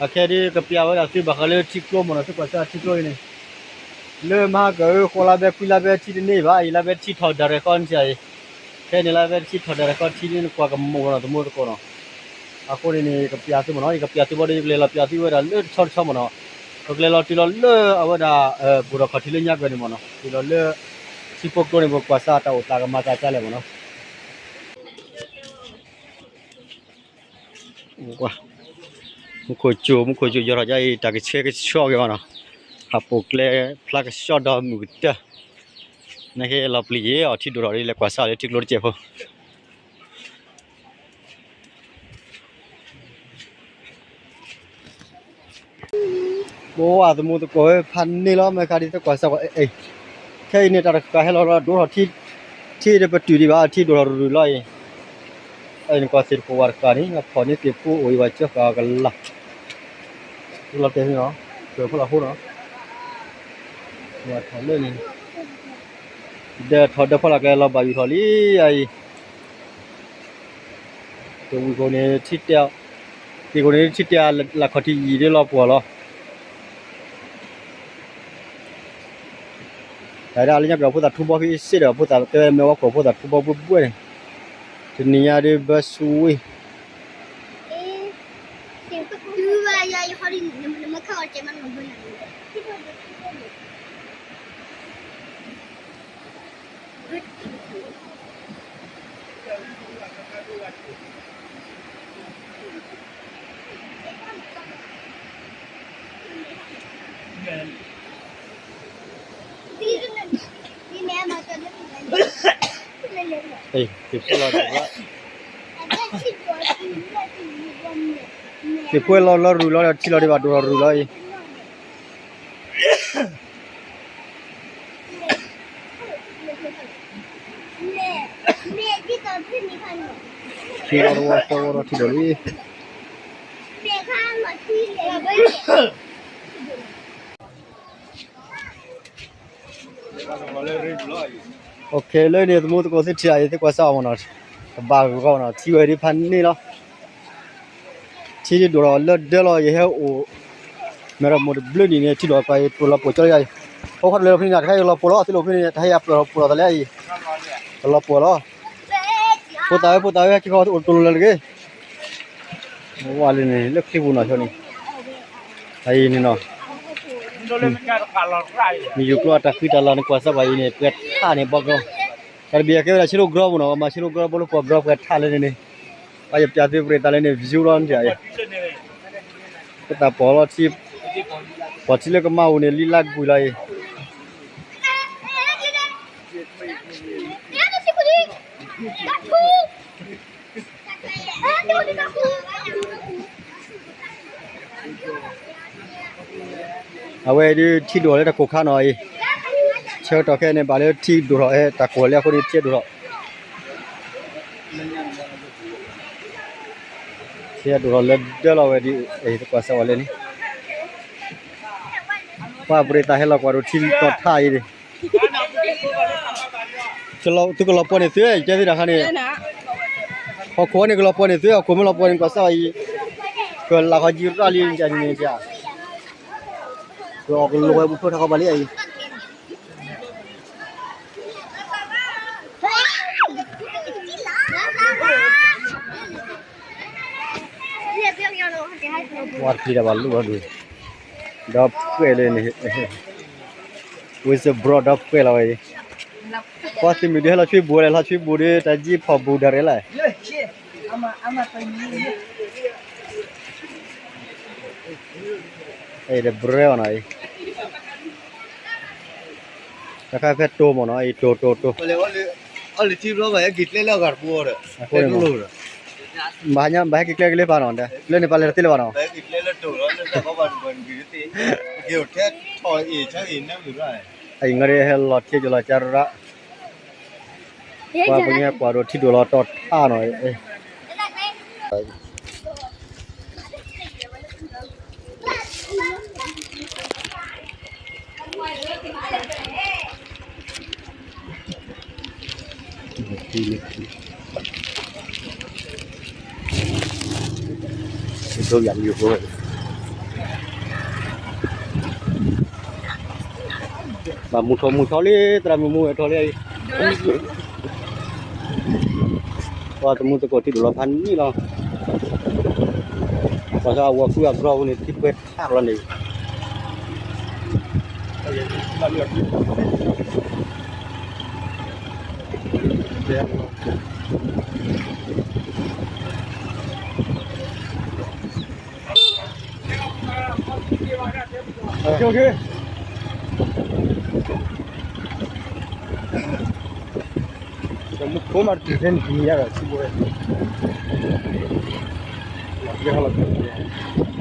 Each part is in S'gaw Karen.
အခဲဒုးကပျးဝဲဒၣ်သုဘၣ်ဃးလၢထံကျိမ့ၢ်နီၤ, သုကွၢ်စၢ်ထံကျိအံၤန့ၣ်, လၢမဟါကၢၤ ဃိးလါဘဲခွံလါဘဲထံတန့ၢ်ဘၣ်အံၤ, လါဘဲထံထီၣ်ဒၣ်ရဲၣ်ဃီန့ၣ်ဧါအံၤ, ခဲအံၤန့ၣ်လါဘဲထံထီၣ်ဒၣ်ရဲၣ်ဃီထံန့ၣ် နကွၢ်ကမီၤဝဲနီၤ သမူသကိးနီၤ. အဃိန့ၣ်န့ၣ် ကပျးသုမ့ၢ်နီၤ, ယကပျးသုဘၣ်ဒီး ယကလဲၤလီၤပျးသုဝဲဒၣ်လၢတဆီတဆီမ့ၢ်နီၤ, ပကလဲၤလီၤတုၤလီၤလၢအဝဲဒၣ် ဘူးထီၣ်ခီၣ်ထံးလၢညါကၢၤန့ၣ်မ့ၢ်နီၤ, တုၤလီၤလၢ ထံဖိကျိန့ၣ် ပကွၢ်စၢ်တၢ်အိၣ်သးကမၤသးဒ်လဲၣ်မ့ၢ်နီၤ. မူခိၣ်ကၠိ မူခိၣ်ကၠိယီၤထီၣ်ဒ်အံၤ တၢ်ကဆှဲကဆှီက့ၤမ့ၢ်နီၤ, ဟးပိာ်ကျဲဖျါကဆှီဒီမုၢ်ကတၢၢ်, နဟဲလီၤပျံၤယဲအီၤထံဒိၣ်ထီၣ်ဒီး လဲၤကွၢ်စၢ်လၢထံကျိတစဲးဖိ ပဝဲသမူသကိးဧၢ ဖးန့ၢ်လီၤ မ့ၢ်ခါဒ်သိးကွၢ်စၢ်ဝဲ, ခဲအံၤန့ၣ် တၢ်တဃာ်ဟဲလီၤဒီးဒိၣ်ထီၣ်ထံ, ထံဒီးပတုာ်ဒံးဘၣ် ထံဒိၣ်ထီၣ်ရုၢ်ရုၢ်လီၤအံၤ, အံၤနကွၢ်သ့ၣ်တဖၣ်ဝဲတဃာ်န့ၣ် အဖီၣ်န့ၢ်သ့ၣ်ဖူအိၣ်အံၤ ပှၤကၢဃာ်အီၤကလၤ, လီၤတဲာ်န့ၣ်လီၤ, ကၢၢ်ဖီလာ်ဖိနီၤ, ထီၣ်လၢန့ၣ်, ဒီးထီၣ်ဒီးဖီလာ်ကျဲလီၤဘၣ်ယူၢ်ထီၣ်လံအံၤ ကဝံၤခိၣ်န့ၣ် ထံတဲ, က့ၤခိၣ်န့ၣ် ထံတဲလၢခီၣ်ထံးယံာ်ဒ်လီၤပှီၢ်လီၤ. တၢ်ဒၣ်လၢညါကၢၤဖိသၣ်ထူဘီဖံစ့ၢ်ဒီး ဖိသၣ်တဲဝဲမ့ၢ်ဝဲကီၢ်ဖိသၣ်ထူဘီဘှ့ဘှ့န့ၣ်, တနံၤညါဒ်ဘၢဆူဝံၣ် သ့ၣ်ဖိလီၤ, သ့ၣ်ဖိလီၤလီၤရုၢ်လီၤဒီးထံလီၤဒံးဘၣ် ဒိၣ်ထီၣ်ရုၢ်လီၤအံၤ ထံလီၤတဝီသၢဝီဒီးထံဒိၣ်လံ. လၢန့ၣ် သမူသကိးသ့ၣ်ထံၣ်အံၤ သ့ၣ်ကွၢ်စၢ်အီၤမ့ၢ်နီၤ, ကဘၣ်ဂီၤနီၤ ထံဝဲဒ်ဖးန့ၢ်လီၤ. ထံဒိၣ်ထီၣ်လၢဒၢလီၤ ယဟဲအိၣ် မ့ၢ်ဒီးမိၢ်တဘျုးနံၣ်န့ၣ် ထံဒိၣ်ပှၤအံၤ ပလီၤပှီၢ်ကၠီလံယၤအံၤ, ဟိခီတလၢဖဲန့ၣ် တခါယကလီၤပှီၢ်လီၤ သ့ၣ်လီၤဖဲန့ၣ် တခါယပလီၤပှီၢ်လီၤသးလၢအံၤ, ကလီၤပှီၢ်လီၤ. ဖိသၣ်ဝဲ ဖိသၣ်ဝဲ ဟဲက့ၤဃီအိၣ်တလီၤလၢတဂ့ၤ ဝဲလၢန့ၣ် လၢချံပူၤနီၤ ဆိန့ၣ်, အံၤန့ၣ်နီၤ, မ့ၢ်ယူၤကျိအတၢ်ဃံတၢ်လၤန့ၣ် ကွၢ်စၢ်ပှၤအံၤန့ၣ် ပှဲၤထးန့ၣ် ဘီကီ, တၢ်တဘ့ၣ်အကဲဝဲဒၣ် ဆ့ရိၣ်ကြီပူၤနီၤ, မၤဆ့ရိၣ်ကြီဘိလၢပှၤကြီပှဲၤထးလၢန့ၣ်န့ၣ်, ပှၤယပျးသုပရ့းသးလၢန့ၣ် view လီၤန့ၣ်, ပသးပီၤလီၤထံ, ပီၤထံလၢကမၣ်အူန့ၣ် လံလါကွံာ်လီၤအံၤ အဝဲဒုးထံဒိၣ်လၢတၢ်ကိၢ်ခါနီၤအံၤ, ဆၢကတီၢ်ခဲအံၤန့ၣ် ဘၣ်လၢထံဒိၣ်ထီၣ် တၢ်ကိၢ်လံအဃိန့ၣ် ထံဒိၣ်ထီၣ်, ထံဒိၣ်ထီၣ်လၢဒၢလီၤဝဲဒုး သကွၢ်စၢ်ဝဲလၢန့ၣ်, ပှၤပရ့းသးဟဲလီၤကွၢ်ဒိၣ်ထံတီၤထးအံၤန့ၣ် သုကလီၤပှီၢ်န့ၣ်သု, ယတဲသုတၢ်ခါန့ၣ်, ဟီၣ်ခိၣ်န့ၣ်ကလီၤပှီၢ်န့ၣ်သု, ဟီၣ်ခိၣ်မ့ၢ်လီၤပှီၢ်န့ၣ် ကွၢ်စၢ်အံၤ, ကလးဃီကံရၣ်လံန့ၣ်, ကအိၣ်ကလိၤဝဲပူၤဖျိထီၣ်ခီဘၣ်လံအံၤ, ပှၤတပျံၤတၢ်ဘၣ်လူၤအီၤဒုး, ဒီဖှဲးလၢန့ၣ်, ဝံစဘြီဒီဖှဲးလီၤဝဲအံၤ, ပှၤသုးမုၢ်ဒုးဟဲလီၤဆွံဘူးဝဲလဲၣ်, လီၤဆွံဘူးဒုး တၢ်ယံၤဖီၣ်ဘူးဒၣ်ရဲၣ်လၢ တဘြဲအီၤနီၤအံၤ, တၢ်ခါဖဲတိၢ်မ့ၢ်နီၤအံၤ တိၢ်တိၢ်တိၢ်, အီၤလၢထံဘျီဘၣ်ဟဲက့ၤကျဲလၢအဂၤတပူၤဒီး, ဘၣ်ဟဲက့ၤကျဲကလၢပၢ်နီၤ, လၢန့ၣ်ပၢ်လဲၤတသ့လၢၤဘၣ်နီၤ, အံၤငါဒ်ဟဲလီၤထံကလီၤကရၣ်, ပှၤပညါကွၢ်ဒိၣ်ထံဒိၣ်လီၤတီၤထါနီၤ, ဒိယၤလံယိၤဖိဝဲ, ဘၣ်မူထီၣ်မူထီၣ်လံ သရၣ်မုၣ်မူဝဲထီၣ်လံအံၤ, ပှၤသမူသကိးထံဒိၣ်လီၤဖးနံၣ်လီၤ, ပှၤသးဝီၤဃုအကြီပူၤန့ၣ် ထံပှဲၤထးလီၤန့ၣ်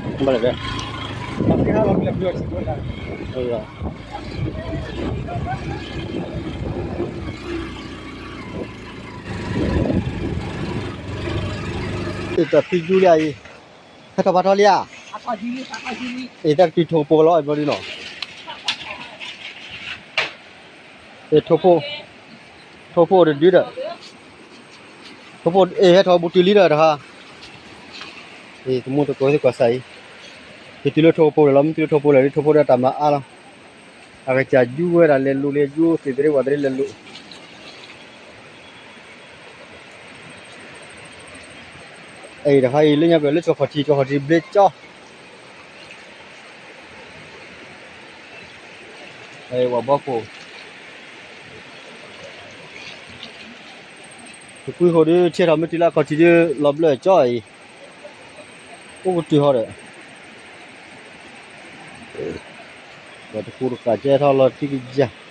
ဘၣ်လဲၣ်, တၢ်ဖံးယူလံအံၤ, ဟဲထီၣ်ဖးထီလံဧါ, အံၤတၢ်ကတုၤထိၣ်ကပိာ်လီၤ ဘျီဒ်နီၤ, ထိၣ်ဖိ, ထိၣ်ဖိတဒုဒီး, ထိၣ်ဖိအံၤ ဟဲထီၣ်ဘူးတုၤလံဒီးတဟါ, သမူသကိးသ့ၣ်ကွၢ်စးအံၤ, ယတုၤလၢထိၣ်ကပိာ်လၢ်လီၤ မ့ၢ်တုၤလၢထိၣ်ဖိလၢ်လံ ထိၣ်ဖိဒီးတၢ်မၤအါလီၤ, အကစၢ်ယူဝဲဒၣ်လဲၤလူၤလဲၤယူၤ သ့ၣ်သရ့ဝၣ်သရ့လဲၤလူၤ အံၤတခါအံၤ လၢညါပှဲၤလၢကၠီခီၣ်ထံး ကၠီခီၣ်ထံးဘျ့ကၠီ, ဝဲဘီခိၣ်, တကွံဃီဒီး ဆဲထီၣ်မ့ၢ်တုၤလၢအခီၣ်ထံးဒီး လီၤဘျၢၣ်ကၠီအံၤ, အိၣ်ကတုၤဟီဒီး, ပှၤတကူတကးကဲထီၣ်လီၤတံၢ်ကယၤ